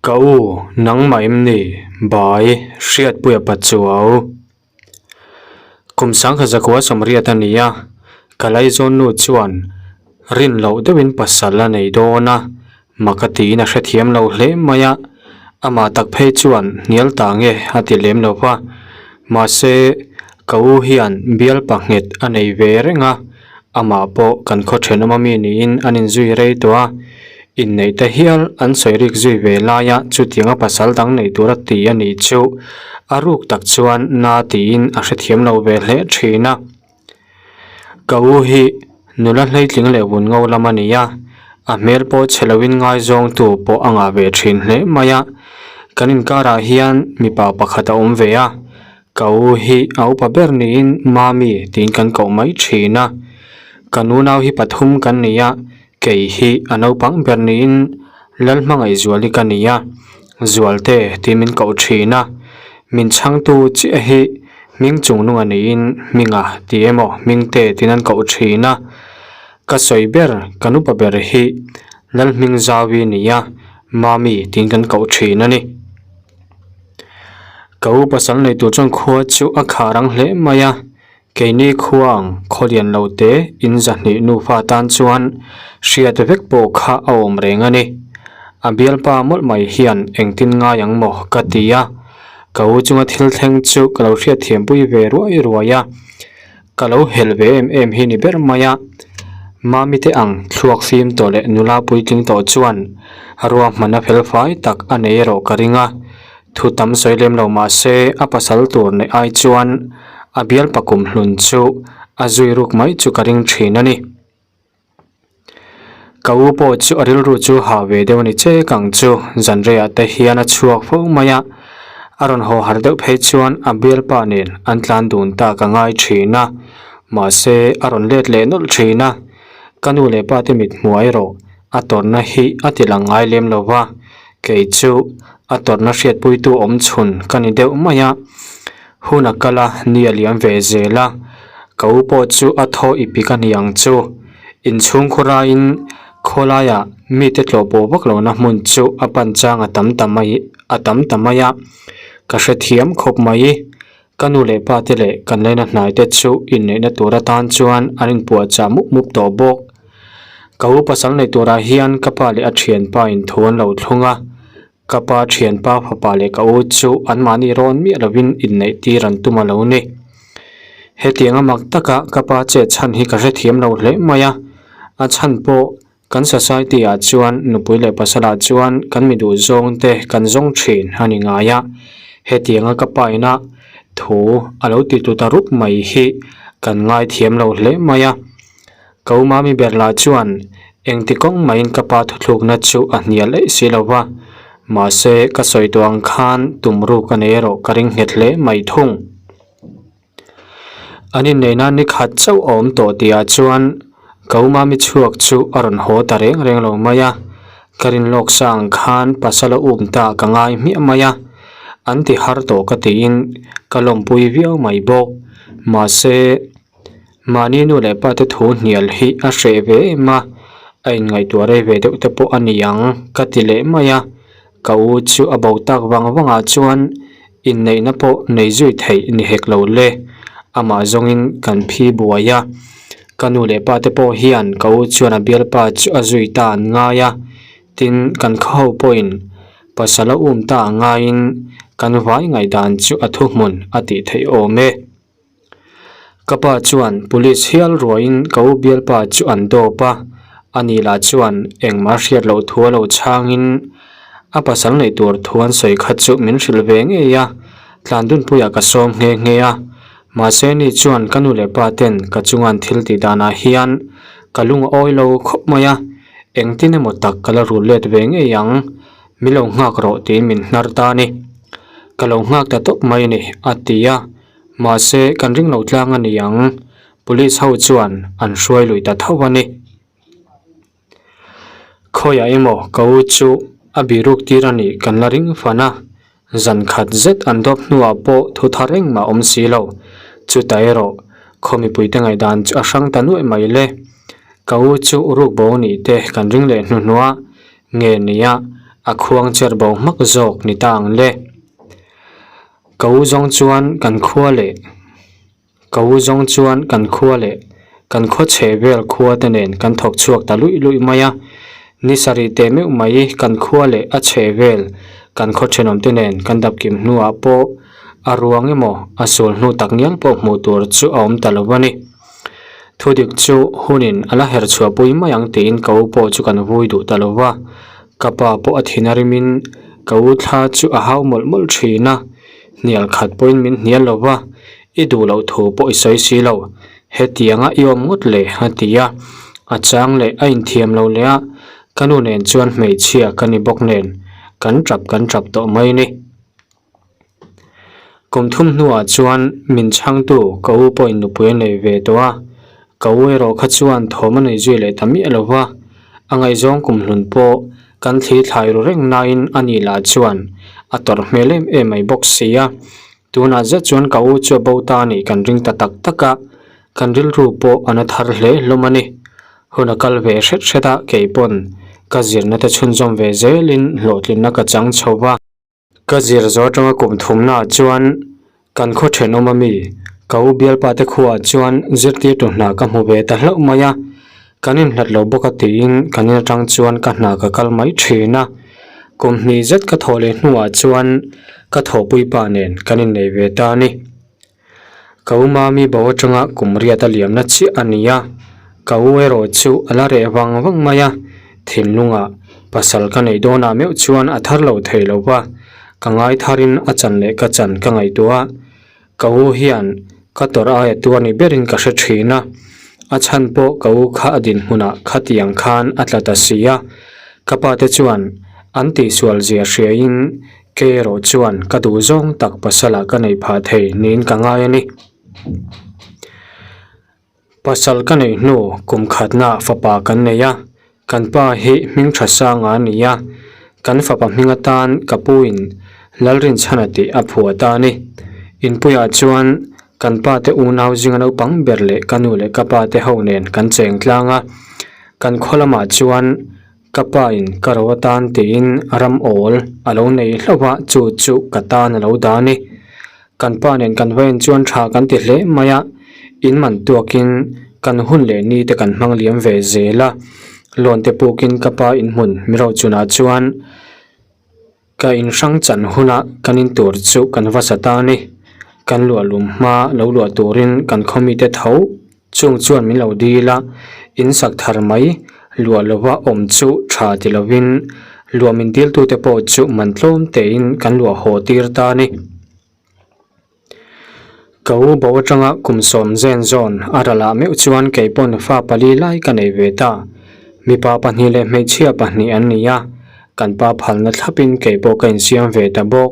Ka u, nangmah em ni? Bai, Hriatpuia pa chuau. Kum sangkhat zakua sawmriat a ni a, ka laizawn nu chuan rin loh deuhin pasal a nei dawn a, mak a tiin a hrethiam lo hle mai a, amah tak phei chuan hnial ta nge a ti lem lo va, mahse ka u hian bial pahnghet a nei ve reng a, Amah pawh kan khaw thenawm ami niin an inzui rei tawh a, inneih te hial an sawi rik zui ve laia chutianga pasal dang nei tura ti a nih chu a ruk tak chuan na tiin a hrethiam lo ve hle thin a. Ka u hi nula hleitling leh vun ngo lam a ni a, a hmel pawh chhe loin ngaizawngtu pawh a ngah ve thin hle mai a, kan inkarah hian mipa pakhat a awm ve a, Ka u hi a upa ber niin Mami tiin kan koh mai thin a, ka nunau hi pathum kan ni a, kei hi a naupang ber niin Lalhmangaihzuali ka ni a, Zualte tiin min koh thin a, min chhangtu chiah hi hming chungnunga niin Hminga ti emaw Hmingte tiin an koh thin a, ka sawi ber kan upa ber hi Lalhmingzauvi ni a, Mami tiin kan koh thin a ni. Ka u pasal nei tur chuan khua chu a khah rang hle mai a, keini khua ang khaw lian lo te in zahnih nufa tan chuan hriat vek pawh kha a awm reng a ni. A bialpa mawlh mai hian engtin ngai ang maw ka ti a, ka u chunga thil thleng chu ka lo hriatthiampui ve ruai ruai a. Ka lo helh ve em em hi ni ber mai a, Mami te ang thluak fim tawh leh nula puitling tawh chuan ruahmanna fel fai tak a nei erawh ka ring a, thu tam sawi lem lo mah se a pasal tur neih ai chuan a bialpa kum hlun chu a zui ruk mai chu ka ring thin a ni. Ka u pawh chu a rilru chu hah ve deuh a ni chek ang chu, zanreiah te hian a chhuak fo mai a, a rawn haw har deuh phei chuan a bialpa nen an tlan dun tak a ngai thin a, mahse a rawn let leh nawlh thin a, ka nu leh pa te mit hmuh erawh a tawrhna hi a ti lang ngai lem lo va, kei chu a tawrhna hriatpuitu awm chhun ka ni deuh mai a. Hun a kal a, ni a liam ve zel a, ka u pawh chu a thaw i pik a ni ang chu. Inchhung khawraiin khawlaiah mite tlawh pawh vak lohna hmun chu a pan chang a tam ta mai a tam ta mai a, ka hrethiam khawp mai. Ka nu leh pa te leh kan laina hnai te chu inneihna tur atan chuan an inpuahchah mup mup tawh bawk. Ka u pasal nei turah hian ka pa leh a thianpa in thu an lo thlung a, Ka pa thianpa fapa leh ka u chu anmahni rawn miah lovin inneih tir an tum a lo ni. Hetiang a mak taka ka pa chet chhan hi ka hrethiam lo hle mai a, a chhan pawh kan society ah chuan nupui leh pasal ah chuan kan mi duh zawng te kan zawng thin a ni ngai a, hetiang a ka pa ina thu a lo ti tlu ta rup mai hi kan ngaithiam lo hle mai a. Ka u mami ber lah chuan engti kawng maiin ka pa thuthlukna chu a hnial eih si lo va, mahse ka sawi tawh ang khan tum ruk a nei erawh ka ring nghet hle mai thung. An inneihna ni khat chauh a awm tawh tihah chuan ka u mami chhuak chu a rawn haw ta reng reng lo mai a, ka rin lawk sa ang khan pasal a um ta ka ngai hmiah mai a, an ti har tawh ka tiin ka lawmpui viau mai bawk, mahse. Mahni nu leh pa te thu hnial hi a hreh ve em a, a inngaihtuah rei ve deuh te pawh a ni ang ka ti leh mai a, ka u chu a bo tak vang vangah chuan inneihna pawh nei zui theih ni hek lo le, amah zawngin kan phi buai a, ka nu leh pa te pawh hian ka u chuan a bialpa chu a zui ta an ngai a, tin kan khaw ho pawhin pasal a um ta ang ngaiin kan vai ngaihdan chu a thuhmun a tih theih awm e. Ka pa chuan police hial ruaiin ka u bialpa chu an dawp a, ani lah chuan engmah hriat loh thu a lo chhangin a pasal neih tur thu an sawi kha chu min hrilh ve ngei a, Tlandunpuiah ka sawm nghe nghe a, mahse ni chuan ka nu leh pa ten ka chunga an thil tih danah hian ka lung a awi lo khawp mai a, engtin emaw tak ka la rul let ve ngei ang. Min lo nghak rawh tiin min hnar ta a ni. Ka lo nghak ta tawp mai a ni, a ti a. Mahse, kan ring lo tlang a ni ang. Police ho chuan an hruai lui ta tho a ni. Khawiah emaw ka u chu a biruk tir a nih kan la ring fan a. Zan khat zet an dawp hnuah pawh thu thar engmah awm si lo. Chutah erawh khaw mipuite ngaihdan chu a hrang ta nuaih mai le. Ka u chu rukbo nih te kan ring leh hnuhnuah. Nge nia, a khuang cher bo hmak zawk ni ta ang le. Ka u zawng chuan kan khua leh Ka u zawng chuan kan khua leh kan khaw chhe vel khua te nen kan thawk chhuak ta luih luih mai a. Ni sarih teh meuh mai kan khua leh a chhe vel kan khaw thenawm te nen kan dap kim hnuah pawh a ruang emaw a sul hnu tak ngial pawh hmuh tur chu a awm ta lo a ni. Thudik chu hunin a la her chhuah pui mai ang tiin ka u pawh chu kan vui duh ta lo va. Ka pa pawh a thin a rimin ka u thla chu a hau mawlh mawlh thin a, hnial khat pawhin min hnial lo va, I duh loh thu pawh i sawi si lo, hetianga i awm ngawt le a ti a, a chang leh a inthiam lo leh a, ka nu nen chuan hmeichhia ka ni bawk nen kan tap kan tap tawh mai ni. Kum thum hnuah chuan min chhangtu ka u pawhin nupui a nei ve tawh a, ka u erawh kha chuan thawm a nei zui leh ta miah lo va, a ngaihzawng kum hlun pawh kan thli thlai ru reng nain a ni lah chuan a tawrh hmel em em mai bawk si a. Tunah zet chuan ka u chu a bo ta a nih kan ring ta tak tak a, kan rilru pawh a na thar hle hlawm a ni. Hun a kal ve hret hret a, kei pawn ka zirna te chhunzawm ve zelin hlawhtlinna ka chang chho va. Ka zir zawh atanga kum thumnaah chuan kan khaw thenawm a mi, ka u bialpa te khuaah chuan zirtirtu hna ka hmu ve ta hlauh mai a, Kan inhlat lo bawk a tiin kan in atang chuan ka hna ka kal mai thin a, kum hnih zet ka thawh leh hnuah chuan ka thawhpui pa nen kan innei ve ta a ni. Ka u mami bo atanga kum riat a liamna chiah a ni a, ka u erawh chu a la reh vang vang mai a, thinlungah pasal ka neih dawnah meuh chuan a thar lo thei lo va, ka ngai tharin a chan leh ka chan ka ngaihtuah a. Ka u hian ka tawrh aia tuar ni berin ka hre thin a, a chhan pawh ka u kha a dinhmunah khatiang khan a tla ta si a, ka pa te chuan an tihsual zia hriain kei erawh chuan ka duh zawng tak pasalah ka neih phah thei niin ka ngai a ni. Pasal ka neih hnu kum khatna fapa kan nei a, kan pa hi hming tha sanga a ni a, kan fapa hming atan ka puin Lalrinchhana tih a phuah ta a ni. Inpuiah chuan kan pa te unau zinga naupang ber leh ka nu leh ka pa te ho nen kan cheng tlang a, kan khaw lamah chuan ka pa in ka ro atan tiin ram awl a lo nei hlauh a, chu chu ka tan a lo dah a ni. Kan pa nen kan va en chuan tha kan ti hle mai a, in man tuakin kan hun leh ni te kan hmang liam ve zel a, loan te pukin ka pa inhmun Mirochunah chuan ka inhrang chan huna kan in tur chu kan va sa ta a ni. Kan luah lum hma lo luah turin kan khaw mite tho chung chuan min lo dil a, in sak thar mai luah lova awm chu tha ti lovin luah min diltute pawh chu man tlawm tein kan luah haw tir ta a ni. Ka u bo atanga kum sawm zen zawn a ralah meuh chuan kei pawn fa pali lai ka nei ve ta. Mipa pahnih leh hmeichhia pahnih an ni a, kan pa phalna thlapin kei pawh ka insiam ve ta bawk.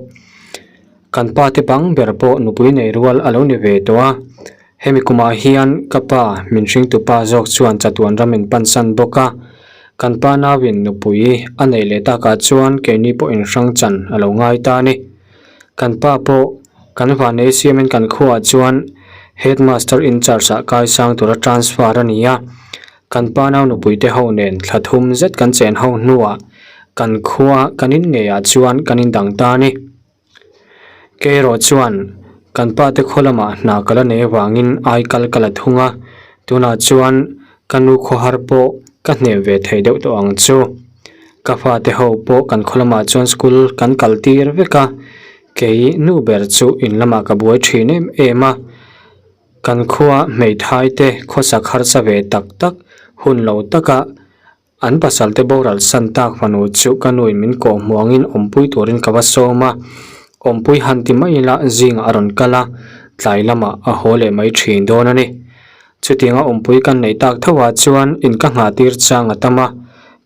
Kan pa te bang ber pawh nupui nei rual a lo ni ve tawh a, hemi kumah hian ka pa min hringtu pa zawk chuan chatuan ram in pansan bawk a, kan pa nauin nupui a neih leh takah chuan keini pawh inhrang chan a lo ngai ta a ni. Kan pa pawh kan vanei siamin kan khuaah chuan Headmaster in-charge ah kaisang tura transfer a ni a, kan pa nau nupui te ho nen thla thum zet kan chen ho hnuah kan khua kan in ngeiah chuan kan indang ta a ni. Kei erawh chuan kan pa te khaw lamah hna ka la nei avangin ai kal ka la thung a, tunah chuan ka nu khawhar pawh ka hnem ve thei deuh tawh ang chu. Ka fate ho pawh kan khaw lamah chuan school kan kal tir vek a, kei nu ber chu in lamah ka buai thin em em a, kan khua hmeithai te khawsak harsa ve tak tak hun lo taka an pasal te boral san tak fanu chu ka nuin min kawh hmuh angin awmpui turin ka va sawm a, awmpui han ti mai ila zingah a rawn kal a, tlai lamah a haw leh mai thin dawn a ni. Chutianga awmpui kan neih tak tho ah chuan in ka nghah tir chang a tam a,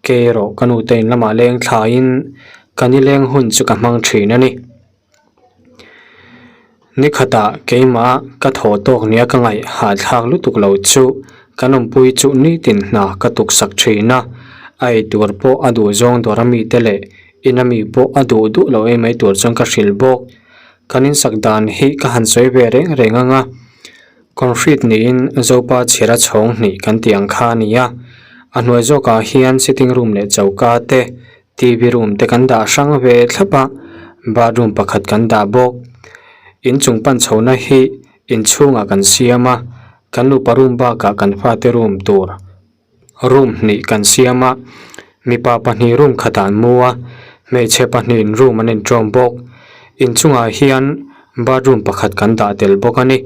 kei erawh ka nute in lamah leng thlaiin ka nileng hun chu ka hmang thin a ni. Nikhatah keimah ka thaw tawk nia ka ngaih hahthlak lutuk lo chu kan awmpui chu nitin hna ka tuksak thin a, a eitur pawh a duh zawng dawr a mite leh in ami pawh a duh duh lo ei mai tur chuan ka hrilh bawk. Kan insak dan hi ka han sawi ve reng reng ang a. Concrete niin Zopa chhira chhawng hnih kan tih ang kha a ni a, a hnuai zawkah hian sitting room leh choka te, TV room te kan dah hrang ve thlap a, bathroom pakhat kan dah bawk. Inchung pan chhohna hi inchhungah kan siam a, kan nupa room bakah kan fate room tur room hnih kan siam a, mipa pahnih room khatah an mu a, hmeichhe pahnihin room an inṭawm bawk. Inchungah hian bathroom pakhat kan dah tel bawk a ni.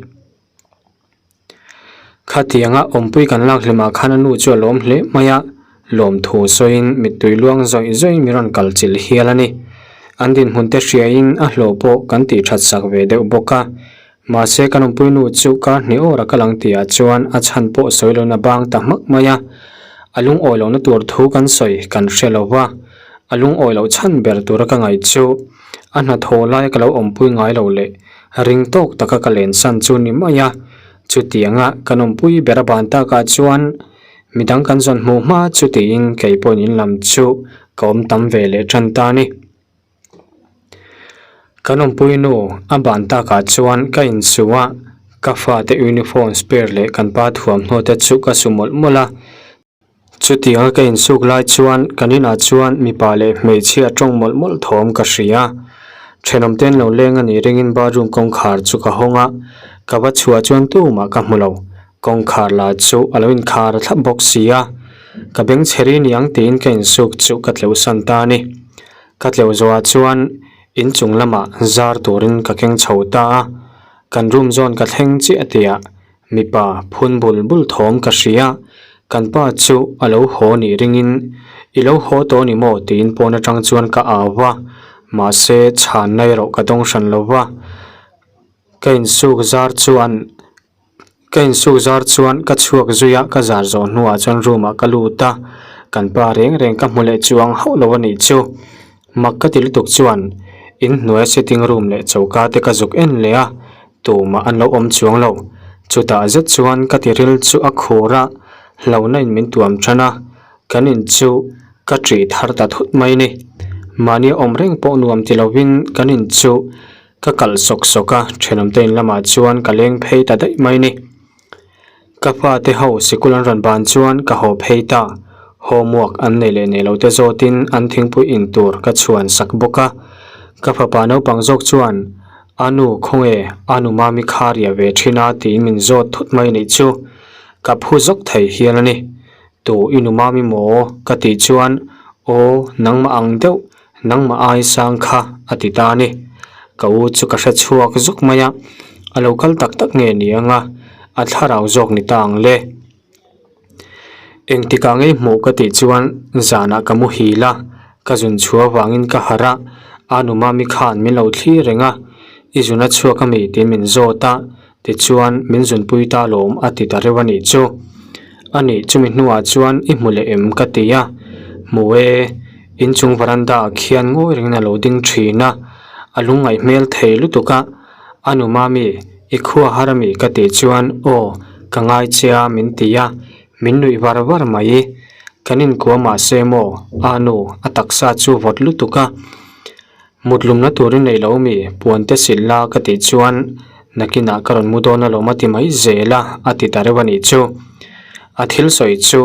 Khatianga awmpui kan lak hlimah khan a nu chu a lawm hle mai a, lawmthu sawiin mittui luang zawih zawih mi rawn kal chilh hial a ni. An dinhmun te hriain a hlawh pawh kan tih that sak ve deuh bawk a. Mahse kan awmpui nu chu kar hnih awr a kal ang tihah chuan a chhan pawh sawi loin a bang ta hmak mai a. A lungawi lohna tur thu kan sawi kan hre lo va, a lungawi loh chhan ber tura ka ngaih chu a hnathawh laia ka lo awmpui ngai lo leh Ring tawk taka ka lensan chu ni mai a, chutianga kan awmpui ber a ban takah chuan midang kan zawn hmuh hma chu tiin kei pawhin in lam chu ka awm tam ve leh tan ta a ni. Kan awmpui nu a ban takah chuan ka insu a, ka fate uniform spare leh kan pa thuamhnaw te chu ka su mawlh mawlh a. Chutianga ka insuk lai chuan kan inah chuan mipa leh hmeichhia tawng mawlh mawlh thawm ka hria. Thenawm te an lo leng a nih ringin bathroom kawngkhar chu ka hawng a, ka va chhuah chuan tumah ka hmu lo. Kawngkhar lah chu a lo inkhar thlap bawk si a, ka beng chhe ri niang tiin ka insuk chu ka tleuhsan ta a ni. Ka tleuh zawhah chuan inchung lamah zar turin ka keng chho ta a, kan room zawn ka thleng chiah tihah Mipa phun bul bul thawm ka hria, kan pa chu a lo haw nih ringin, I lo haw tawh ni maw? tiin pawn atang chuan ka au va, mahse chhanna erawh ka dawng hran lo va. Ka insuk zar chuan ka insuk zar chuan ka chhuak zui a, ka zar zawh hnuah chuan room ah ka lut a, kan pa reng reng ka hmu leh chuang hauh lo a nih chu. Mak ka ti lutuk chuan inhnuaia sitting room leh choka te ka zuk en leh a, tumah an lo awm chuang lo. Chutah zet chuan ka tiril chu a khur a, hlauhna in min tuam tan a, kan in chu ka ṭih thar ta thut mai ni. Mahni awm reng pawh nuam ti lovin kan in chu ka kalh sawk sawk a, ṭhenawmte in lamah chuan ka leng phei ta daih mai ni. Ka fate ho sikul an rawn ban chuan ka haw phei ta. Homework an nei leh nei lo te zawtin an thingpui in tur ka chhuan sak bawk a. Ka fapa naupang zawk chuan, A nu khawnge a nu mami kha ria ve thin a tiin min zawt thut mai nih chu. Ka phu zawk thei hial a ni. Tu i nu mami maw? ka tih chuan, Aw, nangmah ang deuh Nangmah ai sang kha a ti ta a ni. Ka u chu ka hre chhuak zuk mai a, a lo kal tak tak nge ni anga a thlarau zawk ni ta ang le. Engtikah ngei hmuh ka tih chuan zanah ka muhil a, ka zun chhuah avangin ka harh a, a nu mami khan min lo thlir reng a, i zun a chhuak ami tiin min zawt a, Tichuan, min zunpui ta lawm a ti ta reuh a nih chu. A nih chumi hnuah chuan i hmu leh em ka ti a. Hmu e, inchung veranda ah khian ngawi rengin a lo ding thin a, a lungngaih hmel thei lutuk a. A nu mami, i khua har ami ka tih chuan aw, ka ngai che a min ti a, min nuih var var mai. Kan inkuah mahse maw, a nu, a taksa chu vawt lutuk a. Mutlumna turin nei lo mi, puan te silh la ka tih chuan nakinah ka rawn mu dawn alawm a ti mai zel a, a ti ta reuh a nih chu. A thil sawi chu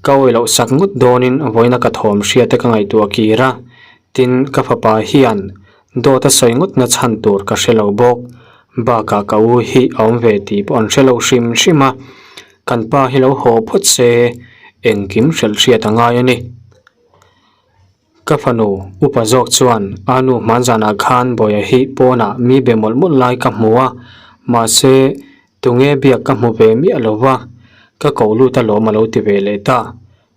ka awih loh sak ngawt dawnin vawiina ka thawm hria te ka ngaihtuah kir a, tin ka fapa hian dawt a sawi ngawtna chhan tur ka hre lo bawk. Bakah ka u hi a awm ve tih pawh an hre lo hrim hrim a, kan pa hi lo haw phawt se engkim hrilh hriat a ngai a ni. Ka fanu, upa zawk chuan a nu hmanzanah khan Bawiha hi pawnah mi be mawlh mawlh lai ka hmu a, mahse tunge biak ka hmu ve miah lo va, ka koh lut alawm a lo ti ve leh ta.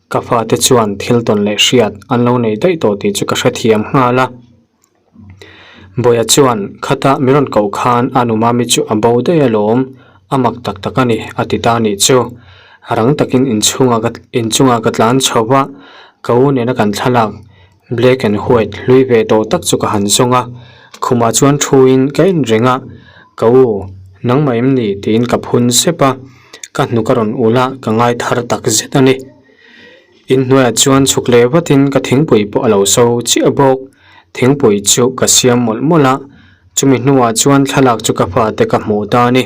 Ka fate chuan thil tawn leh hriat an lo nei daih tawh tih chu ka hrethiam nghal a. Bawiha chuan, Khata mi rawn koh khan a nu mami chu a bo daih alawm, a mak tak tak a ni, a ti ta nih chu. Rang takin inchhungah ka inchungah ka tlan chho va, ka u nena kan thlalak black and white hlui ve tawh tak chu ka han zawng a, khumah chuan thuin ka en reng a, Ka u, nangmah em ni? tiin ka phun sep a, ka hnuk a rawn ulh a, ka ngai thar tak zet a ni. Inhnuaiah chuan chhuk leh vatin ka thingpui pawh a lo so chiah bawk. Thingpui chu ka siam mawlh mawlh a, chumi hnuah chuan thlalak chu ka fate ka hmuh ta a ni.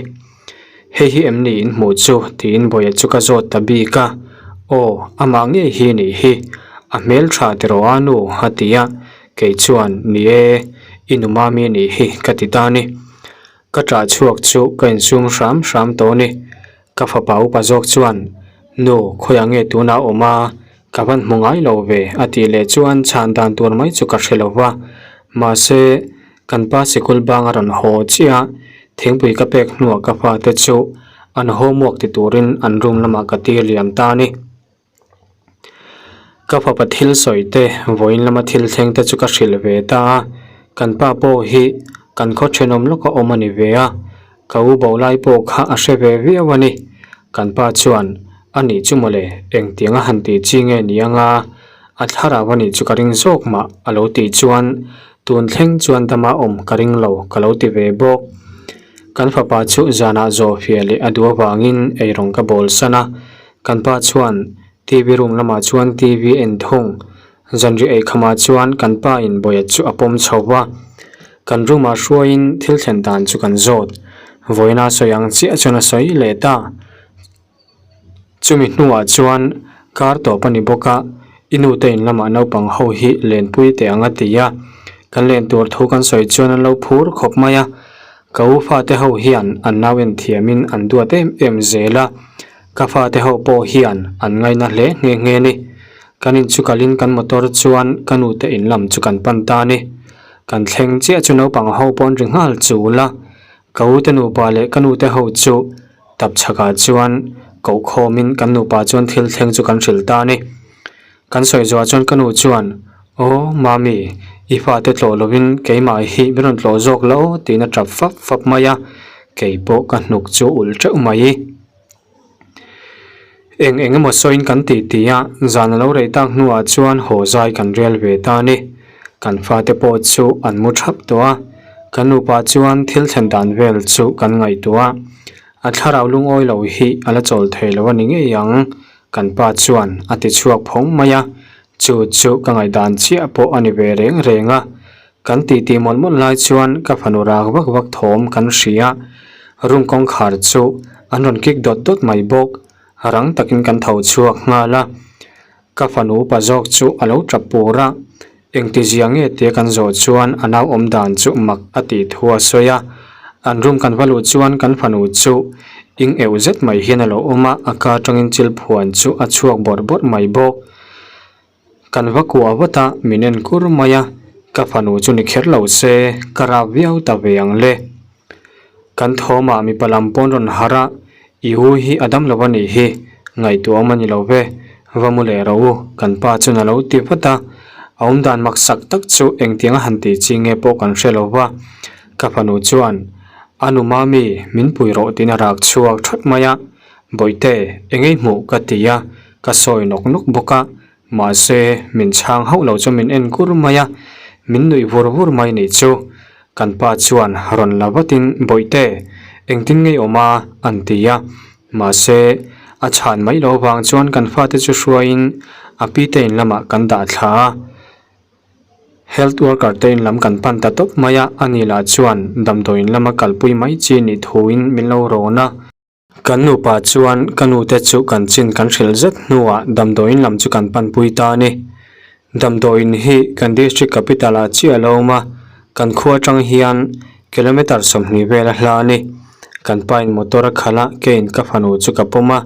Hei hi em ni in hmuh chu? tiin Bawiha chu ka zawt ta bik a. Aw, amah ngei hi nih hi. A hmel tha tiraw a nu? a ti a, kei chuan, Ni e, i nu mami a nih hi ka ti ta a ni. Ka ṭah chhuak chu ka insum hram hram tawh a ni. Ka fapa upa zawk chuan, Nu, khawiah nge tunah awm a? Ka van hmu ngai lo ve a tih leh chuan chhan dan tur mai chu ka hre lo va. Mahse, kan pa sikul bang a rawn haw chiah a, thingpui ka pek hnuah ka fate chu an homework ti turin an room lamah ka tir liam ta a ni. Ka fapa thil sawi te, vawiin lama thil thleng te chu ka hrilh ve ta a, kan pa pawh hi kan khaw thenawm lawka awm a ni ve a, ka u bo lai pawh kha a hre ve viau a ni. Kan pa chuan, A nih chu mawle, engtiang a han tih chi nge ni anga a thlarau a nih chu ka ring zawk mah a lo tih chuan tun thleng chuan dama awm ka ring lo ka lo ti ve bawk. Kan fapa chu zanah zawh fiah leh a duh avangin eirawng ka bawl san a, Kan pa chuan TV room lamah chuan TV en thung. Zanri ei khamah chuan kan pa in bawia chu a pawm chho va. Kan room ah hruaiin thil thlen dan chu kan zawt. Vawiina sawi ang chiah chuan a sawi leh ta. Chumi hnuah chuan kar tawp a ni bawk a, i nu te in lamah naupang ho hi lenpui teh ang a ti a. Kan len tur thu kan sawi chuan an lo phur khawp mai a. Ka u fate ho hian an nau en thiamin an duat em em zel a. Ka fate ho pawh hian an ngaina hle nghe nghe ni. Kan in chu kalin kan motor chuan ka nute in lam chu kan pan ta ni. Kan thleng chiah chu naupang ho pawn ri nghal chul a. Ka u te nupa leh ka nute ho chu tap chhakah chuan koh khawmin kan nupa chuan thil thleng chu kan hrilh ta ni. Kan sawi zuah chuan ka nu chuan, Aw, Mami, i fate tlawh lovin keimah hi min rawn tlawh zawk lo tiin a tap fap fap mai a. Kei pawh ka hnuk chu ulh teuh mai. Eng eng emaw sawiin kan tih tih a, zan a lo rei tak hnuah chuan haw zai kan rial ve ta a ni. Kan fate pawh chu an mu thap tawh a, kan nupa chuan thil thlen dan vel chu kan ngaihtuah a. A thlarau lungawi lo hi a la chawl thei lo a ni ngei ang, kan pa chuan a ti chhuak phawng mai a, chu chu ka ngaihdan chiah pawh a ni ve reng reng a. Kan titi mawlh mawlh lai chuan ka fanu rak vak vak thawm kan hria. Room kawngkhar chu an rawn kik dawt dawt mai bawk. Rang takin kan tho chhuak nghal a. Ka fanu upa zawk chu a lo tap pur a. Engti zia nge tia kan zawh chuan a nau awm dan chu mak a tih thu a sawi a. An room kan va luh chuan kan fanu chu ing euh zet mai hian a lo awm a, a ka atangin chil phuan chu a chhuak bawrh bawrh mai bawk. Kan va kuah vat a, min en kur mai a, ka fanu chu ni kher lo se, ka rap viau ta ve ang le. Kan thawmah mipa lam pawn rawn harh a, i u hi a dam lo a nih hi, ngaihtuah awm a ni lo ve, va mu leh rawh u, kan pa chuan a lo ti vat a, a awmdan maksak tak chu engtiang a han tih chi nge pawh kan hre lo va, ka fanu chuan, A nu mami, min pui rawh tiin a rak chhuak that mai a, Bawihte, engei hmuh ka ti a, ka sawi nawk nawk bawk a, mahse min chhang hauh lo chu min en kur mai a, min nuih vur vur mai nih chu. Kan pa chuan rawn la vatin Bawihte, engtin ngei awm a? an ti a, mahse a chhan mai lo vang chuan kan fate chu hruaiin a pi te in lamah kan dah thla a. Health worker te in lam kan pan ta tawp mai a, ani lah chuan damdawiin lama kalpui mai chi nih thuin min lo rawn a. Kan nupa chuan ka nute chu kan chin kan hrilh zet hnuah damdawiin lam chu kan panpui ta a ni. Damdawiin hi kan district capital ah chiah a lo awm a, kan khua atang hian kilometer 20 vel a hla a ni. Kan pa in motor a khalh a, keiin ka fanu chu ka pawm a,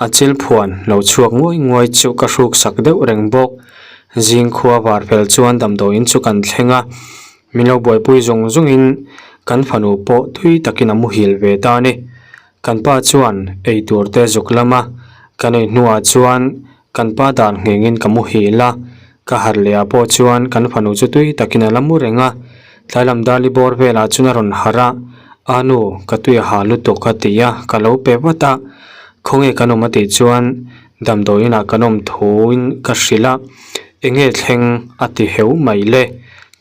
a chil phuan lo chhuak nguai nguai chu ka hruk sak deuh reng bawk. Zing khua var fel chuan damdawiin chu kan thleng a, Min lo buaipui zung zungin kan fanu pawh tui takin a muhil ve ta a ni. Kan pa chuan ei tur te zuk lam a, kan ei hnuah chuan kan pa dan nghengin ka muhil a, ka harh leh ah pawh chuan kan fanu chu tui takin a la mu reng a. Tlai lam dali bawr velah chuan a rawn harh a, A nu, ka tui a ha lutuk a ti a, ka lo pe vat a. Khawnge kan awm a tih chuan damdawiin ah kan awm thuin ka hrilh a, enge thleng a ti heu mai le.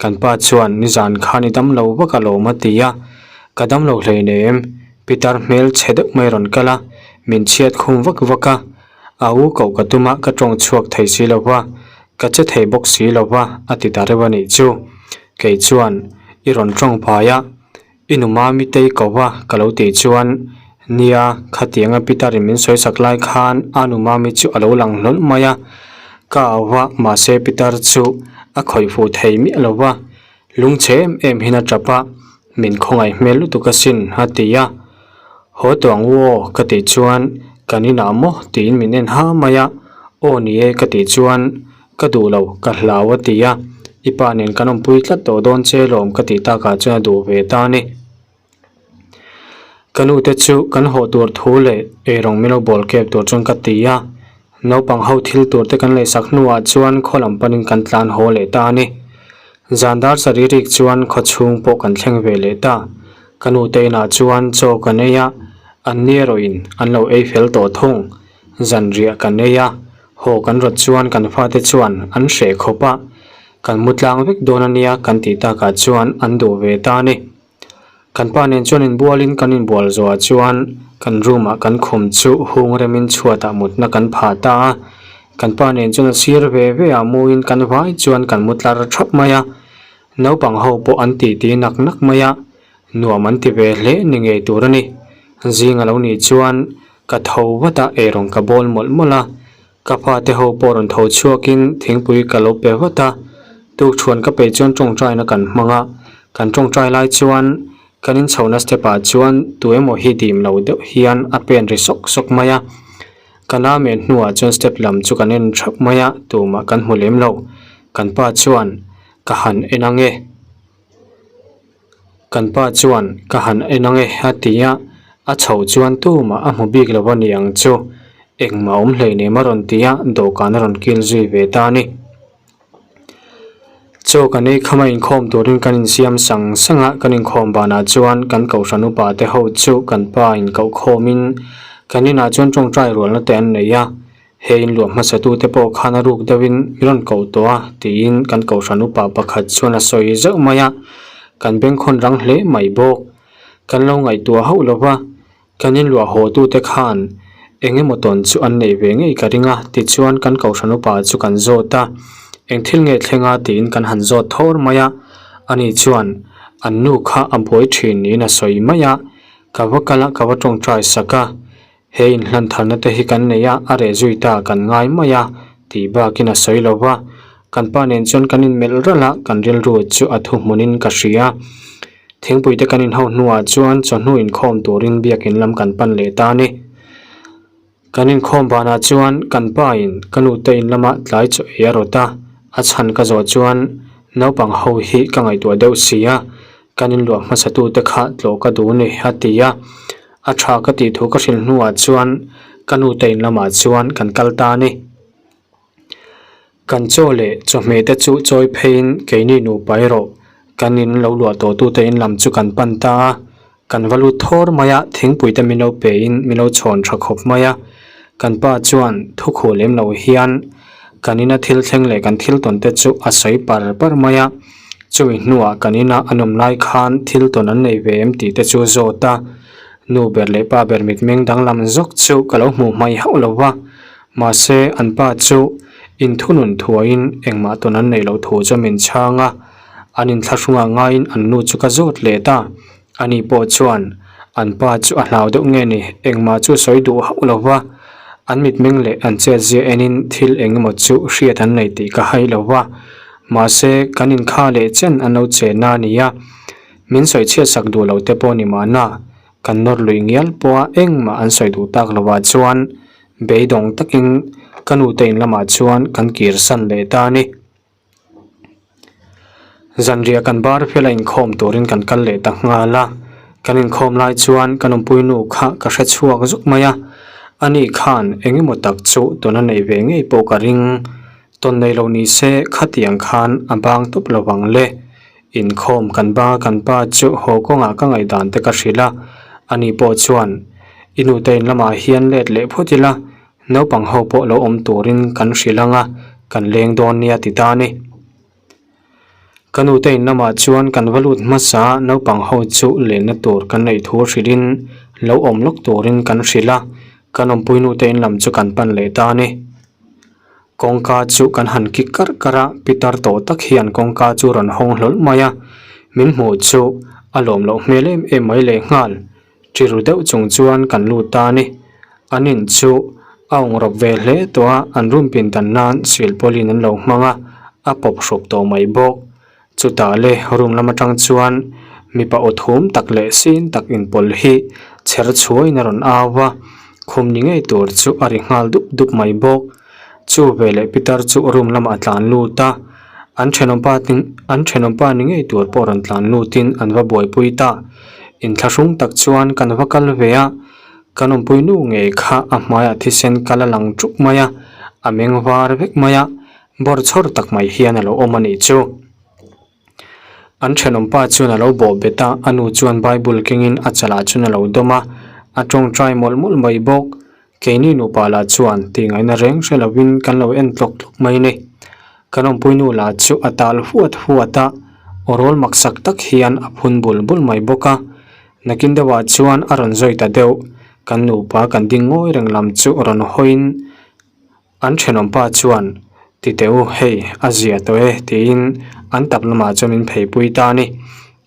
Kan pa chuan nizan khan i dam lo vak alawm a ti a, ka dam lo hleinem, Pitar hmel chhe deuh mai rawn kal a, min chhiat khum vak vak a, a u koh ka tum a ka tawng chhuak thei si lo va, ka che thei bawk si lo va a ti ta reuh a nih chu. Kei chuan i rawn tawng phai a, I nu Mami tei ko va ka lo tih chuan, Nia, khatianga Peter-in min sawi sak lai khan a nu Mami chu a lo lang hlawl mai a. Ka au va, mahse pitar chu a khawih fuh thei miah lo va, lungchhe em em hian a tap a, min khawngaih hmel lutuk asin a ti a. Haw tawh ang u aw ka tih chuan kan inah maw tiin min en ha mai a, aw ni e ka tih chuan ka duh lo ka hlau a ti a, i pa nen kan awmpui tlat tawh dawn che lawm ka tih takah chuan a duh ve ta a ni. Ka nu te chu kan haw tur thu leh eirawng min lo bawl kep tur chuan ka ti a, naupang ho thil tur te kan lei sak hnuah chuan khaw lam panin kan tlan haw leh ta a ni. Zan dar sarih rik chuan khaw chhung pawh kan thleng ve leh ta. Ka nu te inah chuan chaw kan ei a, an ni erawhin an lo ei fel tawh thung. Zanriah kan ei a, haw kan rawt chuan kan fate chuan an hreh khawp a, kan mu tlang vek dawn a nia kan tih takah chuan an duh ve ta a ni. Kan pa nen chuan inbualin kan inbual zawhah chuan kan room ah kan khum chu hung remin chhuatah mutna kan phah ta a. Kan pa nen chuan a sir ve ve ah muin kan vai chuan kan mu tlar thap mai a. Naupang ho pawh an titi nak nak mai a, nuam an ti ve hle ni ngei tur a ni. Zing a lo nih chuan ka tho vat a, eirawng ka bawl mawlh mawlh a. Ka fate ho pawh rawn tho chhuakin thingpui ka lo pe vat a, tukṭhuan ka peih chuan ṭawngṭaina kan hmang a, kan ṭawngṭai lai chuan kan inchhohna step ah chuan tu emaw hi dim lo deuh hian a pen ri sawk sawk mai a, ka namen hnuah chuan step lam chu kan en thap mai a, tumah kan hmu lem lo, kan pa chuan ka han en ang e. Kan pa chuan ka han en ang e a ti a, a chhoh chuan tumah a hmu bik lo a ni ang chu, engmah awm hleinem a rawn ti a, dawhkan a rawn kil zui ve ta a ni. Chaw kan ei kham a inkhawm turin kan insiam sang sang a, kan inkhawm banah chuan kan kohhran upa te ho chu kan pa inkohkhawmin kan inah chuan tawngtai rualna te an nei a, He inluah hmasatute pawh khan a ruk deuhin min rawn koh tawh a, tiin kan kohhran upa pakhat chuan a sawi zeuh mai a, kan bengkhawn rang hle mai bawk. Kan lo ngaihtuah hauh lo va, kan inluah hawtute khan eng emaw tawn chu an neih ve ngei ka ring a, tichuan kan kohhran upa chu kan zawt a, eng thil nge thleng a tiin kan han zawt thawr mai a, ani chuan an nu kha a buai thin niin a sawi mai a, ka va kal a, ka va tawngtai sak a. He inhlan tharna te hi kan nei a, a reh zui ta kan ngai mai a, tih bakin a sawi lo va. Kan pa nen chuan kan inmelh ralh a, kan rilru chu a thuhmunin ka hria. Thingpui te kan inho hnuah chuan chawhnu inkhawm turin biakin lam kan pan leh ta a ni. Kan inkhawm banah chuan kan pa in ka nu te in lama tlai chaw ei a rawt a, a chhan ka zawh chuan naupang ho hi ka ngaihtuah deuh si a, kan inluah hmasatute kha tlawh ka duh ni a ti a. A tha ka tih thu ka hrilh hnuah chuan ka nu te in lamah chuan kan kal ta a ni. Kan chaw leh chawhmeh te chu chawi pheiin keini nupa erawh kan in lo luah tawh tute in lam chu kan pan ta a. Kan va lut thawr mai a, thingpui te min lo pein min lo chhawn tha khawp mai a. Kan pa chuan thu khuh lem lo hian kan ina thil thleng leh kan thil tawn te chu a sawi par par mai a. Chumi hnuah kan ina an awm lai khan thil tawn an nei ve em tih te chu zawt a, nu ber leh pa ber mitmeng danglam zawk chu ka lo hmuh hmai hauh lo va, mahse an pa chu inthunun thuaiin engmah tawn an neih loh thu chu min chhang a, an inthlahrungah ngaiin an nu chu ka zawt leh ta. Ani pawh chuan an pa chu a hlau deuh nge ni, engmah chu sawi duh hauh lo va, an mitmeng leh an chet zia enin thil eng emaw chu hriat an nei tih ka hai lo va, mahse kan inkha leh chen an lo chen a nia, min sawi chhiat sak duh lo te pawh ni mahna, kan nawr lui ngial pawha engmah an sawi duh tak lovah chuan beidawng takin ka nute in lamah chuan kan kir san leh ta a ni. Zanriah kan bar fel a inkhawm turin kan kal leh ta nghal a, kan inkhawm lai chuan ka nunpui nu kha ka hre chhuak zuk mai a, ani khan eng emaw tak chu tuna neih ve ngei pawh ka ring, tawn nei lo ni se khatiang khan a bang tawp lo vang le, inkhawm kan bang a kan pa chu haw kawngah ka ngaihdan te ka hrilh a, ani pawh chuan i nute in lamah hian let leh phawt ila Naupang ho pawh lo awm turin kan hrilh ang a, kan leng dawn nia ti ta a ni. Ka nute in lamah chuan kan va lut hmasa a, naupang ho chu lenna tur kan neih thu hrilhin lo awm lawk turin kan hrilh a, kan awmpui nute in lam chu kan pan leh ta a ni. Kawngka chu kan han kik karh karh a, pitar tawh tak hian kawngka chu rawn hawng hlawl mai a, min hmuh chu a lawm loh hmel em em mai lehnghal. Ṭiru deuh chung chuan kan lut ta a ni. An in chu A awng rawp ve hle tawh a, an room pindan nan silpawlin an lo hmang a, a pawp hrup tawh mai bawk. Chutah le room lam atang chuan mipa aw thum tak leh sin tak inpawlh hi chher chhuaiin a rawn au a, khum ni ngei tur chu a ri nghal dup dup mai bawk. Chu veleh pitar chu room lamah a tlan lut a, an thenawmpa an thenawmpa ni ngei tur pawh rawn tlan lutin an va buaipui ta. Inthlahrung tak chuan kan va kal ve a, kan awmpui nu ngei kha a hmaiah thisen kal a lang ṭuk mai a, a meng var vek mai a, bawr chhawr tak mai hian a lo awm a nih chu. An thenawmpa chuan a lo bawh bet a, a nu chuan Bible kengin a chalah chuan a lo dawm a, a tawngtai mawlh mawlh mai bawk. Keini nupa lah chuan tihngaihna reng hre lovin kan lo en tlawk tlawk mai ni. Kan awmpui nu lah chu a tal huat huat a, aw rawl maksak tak hian a phun bul bul mai bawk a. Nakin deuhah chuan a rawn zawi ta deuh, kan nupa kan ding ngawi reng lam chu rawn hawiin, An thenawmpa chuan, Ti teh u, hei, a zia tawh e, tiin an tap lamah chuan min pheipui ta a ni.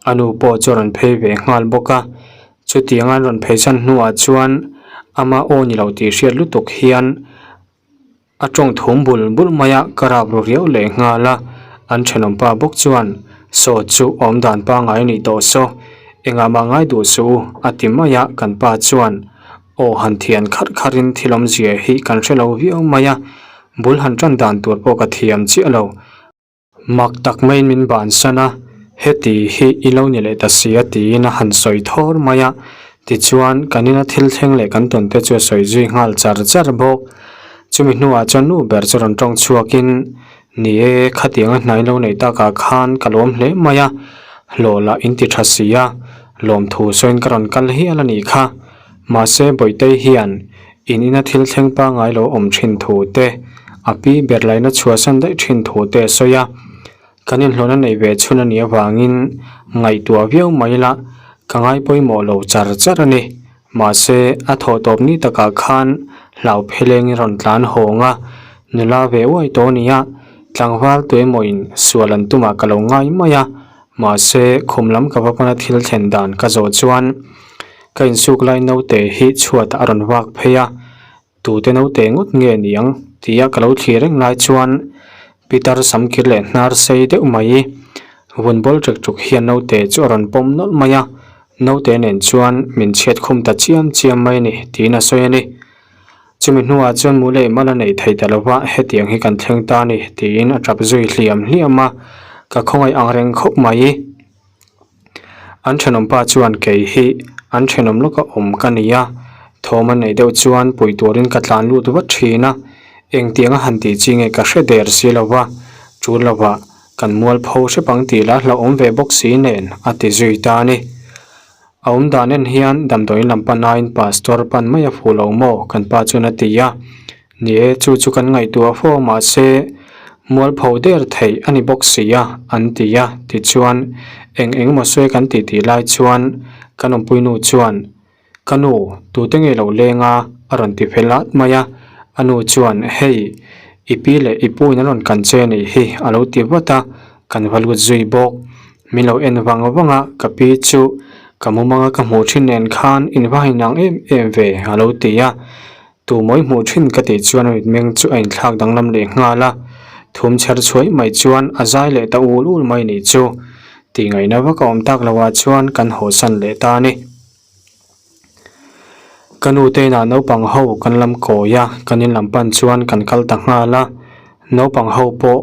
A nu pawh chu a rawn phei ve nghal bawk a. Chutianga an rawn pheisan hnuah chuan ama aw ni lo tih hriat lutuk hian a tawng thum bul bul mai a, ka rap ru riau leh nghal a. An thenawmpa bawk chuan, Saw chu awmdan pangngai a nih tawh saw, engah mah ngai duh suh u, a ti mai a, kan pa chuan, Aw han thian kharh kharhin thil awmzia hi kan hre lo viau mai a, bul han tan dan tur pawh ka thiam chiah lo. Mak tak maiin min bansan a, heti hi i lo ni leh ta si a tiin a han sawi thawr mai a, tichuan kan ina thil thleng leh kan tawn te chu a sawi zui nghal char char bawk. Chumi hnuah chuan nu ber chu rawn tawng chhuakin, Ni e, khatianga hnai lo neih takah khan ka lawm hle mai a, hlawh lah in ti tha si a, lawmthu sawiin ka rawn kal hial a nih kha. Mahse Bawihtei hian in ina thil thleng pangngai lo awm thin thu te, a pi ber laina chhuahsan daih thin thu te a sawi a. Kan inhlawhna neih ve chhun a nih avangin ngaihtuah viau mai la, ka ngai pawimawh lo char char a ni. Mahse a thawh tawp ni takah khan hlau phelengin rawn tlan hawng a, nula ve uai tawh a ni a, tlangval tuemawiin sual an tumah ka lo ngai mai a. Mahse khum lam ka va pana thil thlen dan ka zawh chuan Ka insuk lai naute hi chhuatah a rawn vak phei a, tute naute ngawt nge niang tia ka lo thlir reng lai chuan Peter samkir leh hnar sei deuh mai vun bawl ṭek ṭuk hian naute chu a rawn pawm nawlh mai a, naute nen chuan min chhiat khum ta chiam chiam mai a ni tiin a sawi a ni. Chumi hnuah chuan mu leh mal a neih theih ta lova hetiang hi kan thleng ta a ni tiin a ṭap zui hliam hliam a, ka khawngaih ang reng khawp mai. An thenawmpa chuan kei hi an thenawm lawka awm ka ni a, thawm a neih deuh chuan pui turin ka tlan lut vat thin a, engtiang a han tih chi nge ka hre der si lo va, tul lovah kan mualpho hrep ang tih lah hlauhawm ve bawk si nen a ti zui ta a ni. A awm dan en hian damdawiin lam pan aiin pastor pan mai a fuh lo maw kan pa chuan a ti a, ni e chu chu kan ngaihtuah fo mahse mualpho der theih a ni bawk si a an ti a tichuan eng eng emaw sawi kan tih tih lai chuan kan awmpui nu chuan Ka nu, tute nge lo leng a? a rawn ti fel at mai a, a nu chuan hei i pi leh i pu in an rawn kan che a nih hi a lo ti vat a, kan va lut zui bawk. Min lo en vang vang a, ka pi chu ka mumanga ka hmuh thin nen khan in va hain ang em em ve a lo ti a, tumawi hmuh thin ka tih chuan a mitmeng chu a inthlak danglam leh nghal a, thum chher chhuai mai chuan a zai leh ta ul ul mai nih chu tih ngaihna vak a awm tak loh ah chuan kan hawsan leh ta a ni. Ka nu te inah naupang ho kan lam kawi a, kan in lam pan chuan kan kal ta nghal a, naupang ho pawh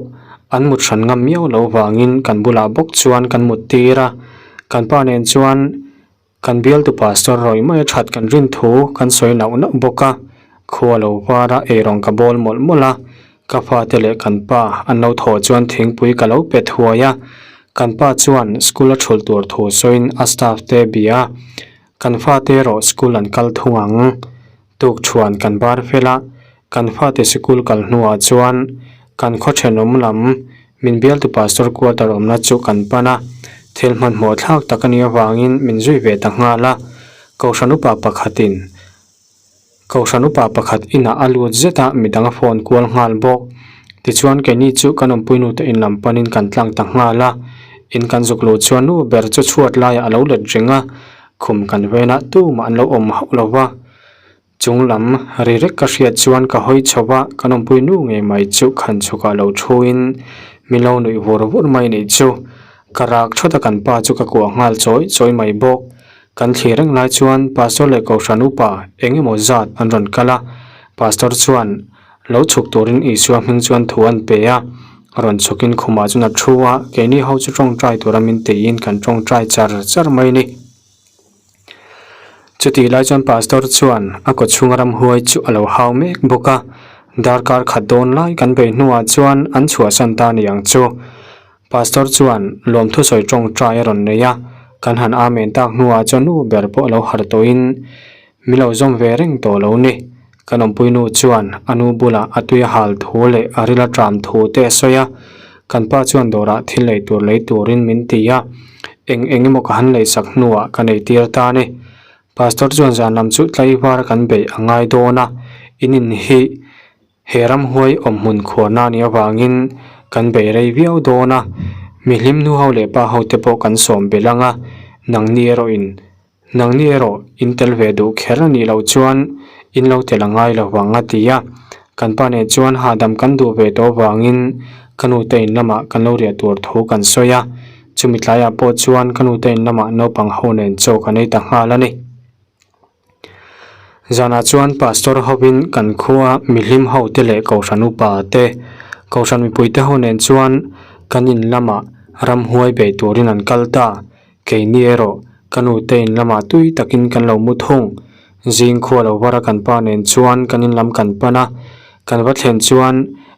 an mut hran ngam miau loh vangin kan bulah bawk chuan kan mut tir a, kan pa nen chuan kan bialtu pastor rawih mai a that kan rin thu kan sawi nauh nauh bawk a, khua lo var a eirawng ka bawl mawlh mawlh a, Ka fate leh kan pa an lo thawh chuan thingpui ka lo pe thuai a, kan pa chuan school a thulh tur thu sawiin a staff te bia a, kan fate erawh school an kal thung ang. Tukṭhuan kan bar fel a, kan fate sikul kal hnuah chuan kan khaw thenawm lam min bialtu pastor quarter awmna chu kan pan a, thil hmanhmawh thlak tak a nih avangin min zui ve ta nghal a, Kohhran upa pakhatin Kohhran upa pakhat inah a lut zet a, midang a phone kual nghal bawk. Tichuan keini chu kan awmpui nute in lam panin kan tlang ta nghal a, in kan zuk luh chuan nu ber chu chhuat laiah a lo let reng a, khum kan venah tumah an lo awm hauh lo va. Chung lam ri rek ka hriat chuan ka hawi chho a, kan awmpui nu ngei mai chu khan chhukah lo thuin min lo nuih vur vur mai nih chu. Ka rak thawt a kan pa chu ka kuah nghal chawi chawi mai bawk. Kan thlir reng lai chuan Pastor leh Kohhran upa eng emaw zat an rawn kal a, Pastor chuan lo chhuk turin Isua hming chuan thu an pe a, rawn chhukin khumah chuan a thu a, keini ho chu tawngtai tura min tiin kan tawngtai char char mai a ni. Chutih lai chuan Pastor chuan a kawchhunga ramhuai chu a lo hau mek bawk a, darkar khat dawn lai kan bei hnuah chuan an chhuahsan ta ni ang chu. Pastor chuan lawmthu sawi tawngtai a rawn nei a, kan han amen tak hnuah chuan nu ber pawh a lo harh tawhin min lo zawm ve reng tawh lo ni. Kan awmpui nu chuan a nu bulah a tui a hal thu leh a ril a ṭam thu te a sawi a, kan pa chuan dawrah thil lei tur lei turin min ti a, eng eng emaw ka han lei sak hnuah ka nei tir ta a ni. Pastor chuan zan lam chu tlaivar kan beih a ngai dawn a, in in hi he ramhuai awm hmun khuarna a nih avangin kan bei rei viau dawn a, mihlim nu ho leh pa ho te pawh kan sawm belh ang a, nangni erawh in Nangni erawh in tel ve duh kher a nih loh chuan in lo tel a ngai lo vang a ti a. Kan pa nen chuan hahdam kan duh ve tawh avangin ka nute in lamah kan lo riah tur thu kan sawi a. Chumi tlaiah pawh chuan ka nute in lamah naupang ho nen chaw kan ei ta nghal a ni. Zanah chuan pastor hovin kan khua mihlim hote leh kohhran upa te, kohhran mipuite ho nen chuan kan in lamah ramhuai bei turin an kal ta. Keini erawh ka nute in lamah tui takin kan lo mu thung. Zing khua lo var a kan pa nen chuan kan in lam kan pan a, kan va thlen chuan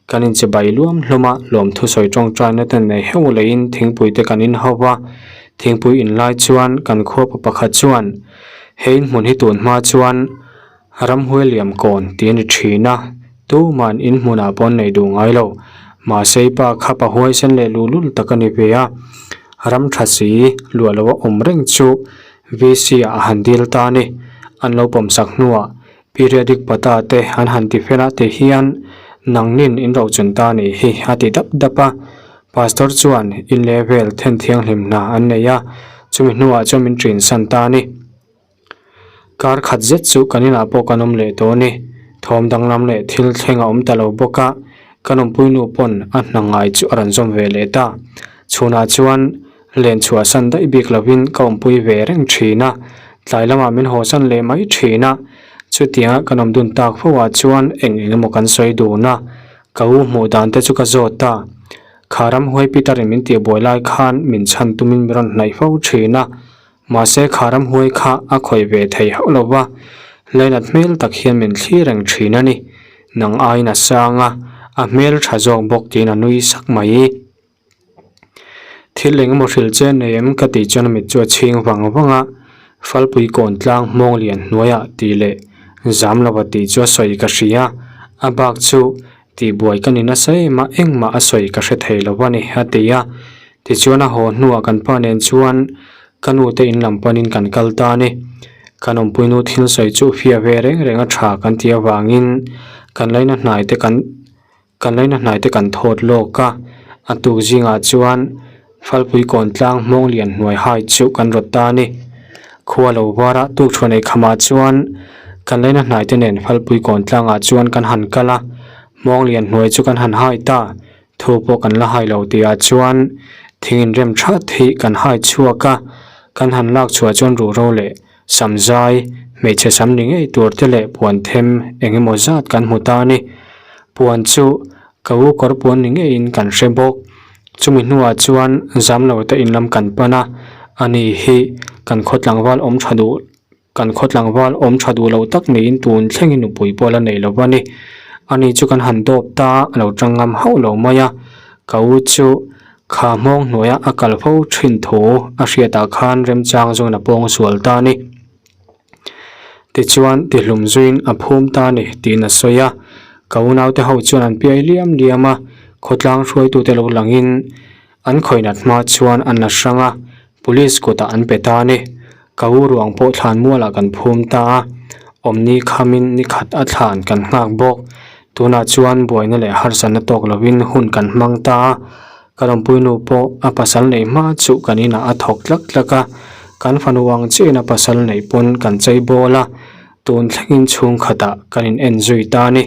kan inche bai luam hlawm a, lawmthu sawi tawngtaina te nei heuh leiin thingpui te kan in ho va. Thingpui in lai chuan kan khua pa pakhat chuan he in hmun hi tun hma chuan Ramhuai liam kawn tih a ni thin a, tuman in hmunah pawh an nei duh ngai lo. Mahse i pa kha pa huaisen leh luhlul tak a ni ve a, ram tha si luah loa awm reng chu VC ah a han dil ta a ni. An lo pawmsak hnuah periodic pata te an han ti fel a ti hian nangnin in rochun ta a nih hi a ti dap dap a. Pastor chuan in leh vel then thianghlim hna an nei a, chumi hnuah chuan min ṭinsan ta a ni. Kar khat zet chu kan inah pawh kan awm leh tawh a ni. Thawm danglam leh thil thleng a awm ta lo bawk a, kan awmpui nu pawn a hna ngai chu a rawn zawm ve leh ta. Chhunah chuan len chhuahsan daih bik lovin ka awmpui ve reng thin a, tlai lamah min hawsan leh mai thin a. Chutianga kan awm dun tak fo ah chuan eng eng emaw kan sawi dun a, ka u hmuh dan te chu ka zawt ta. Kha ramhuai Peter in min tihbuai lai khan min chhan tumin min rawn hnaih fo thin a. Mahse kha ramhuai kha a khawih ve thei hauh lo va, lainat hmel tak hian min thlir reng thin a ni. Nang aiin a sang a, a hmel tha zawk bawk tiin a nui sak mai. Thil eng emaw hrilh che nei em ka tih chuan a mit chu a chhing vang vang a, Falpui kawn tlang hmawng lian hnuaiah tih leh zam lova tih chu a sawi ka hria, a bak chu Tihbuai ka ni nasa em a, engmah a sawi ka hre thei lo a ni, a ti a. Tichuan a haw hnuah kan pa nen chuan ka nu te in lam panin kan kal ta a ni. Kan awmpuinu thil sawi chu fiah ve reng reng a tha kan tih avangin kan laina hnai te kan kan laina hnai te kan thawt lawk a. A tuk zingah chuan Falpui kawn tlang hmawng lian hnuai hai chu kan rawt ta a ni. Khua lo var a tuk thuan ei khamah chuan kan laina hnai te nen Falpui kawn tlangah chuan kan han kal a, hmawng lian hnuai chu kan han hai ta. Thu pawh kan la hai lo tihah chuan thing inrem that hi kan hai chhuak a, kan han lak chhuah chuan ruhro leh samzai, hmeichhe sam ni ngei tur te leh puan them eng emaw zat kan hmu ta a ni. Puan chu ka u kawr puan ni ngeiin kan hre bawk. Chumi hnuah chuan zam lo te in lam kan pan a, ani hi kan khaw tlangval awm tha duh kan khaw tlangval awm tha duh lo tak niin tun thlengin nupui pawh la nei lo va ni. Ani chu kan han dawp ta a lo tang ngam hauh lo mai a, ka u chu kha hmawng hnuaia a kal fo thin thu a hriatah khan remchang zawngin a pawng sual ta a ni. Tichuan tihlum zuiin a phum ta a ni tiin a sawi a, ka unaute ho chuan an piai liam liam a, khawtlang hruaitute lo langin an khawihnat hma chuan an la hrang a, police kutah an pe ta a ni. Ka u ruang pawh thlan mualah kan phum ta a, awmni khamin ni khat a thlan kan nghak bawk. Tunah chuan buaina leh harsatna tawk lovin hun kan hmang ta a, Ka rawnpuinu pawh a pasal neih hma chu kan inah a thawk tlak tlak a, kan fanu ang chiahin a pasal neih pawn kan chei bawl a. Tun thlengin chhungkhatah kan in en zui ta a ni.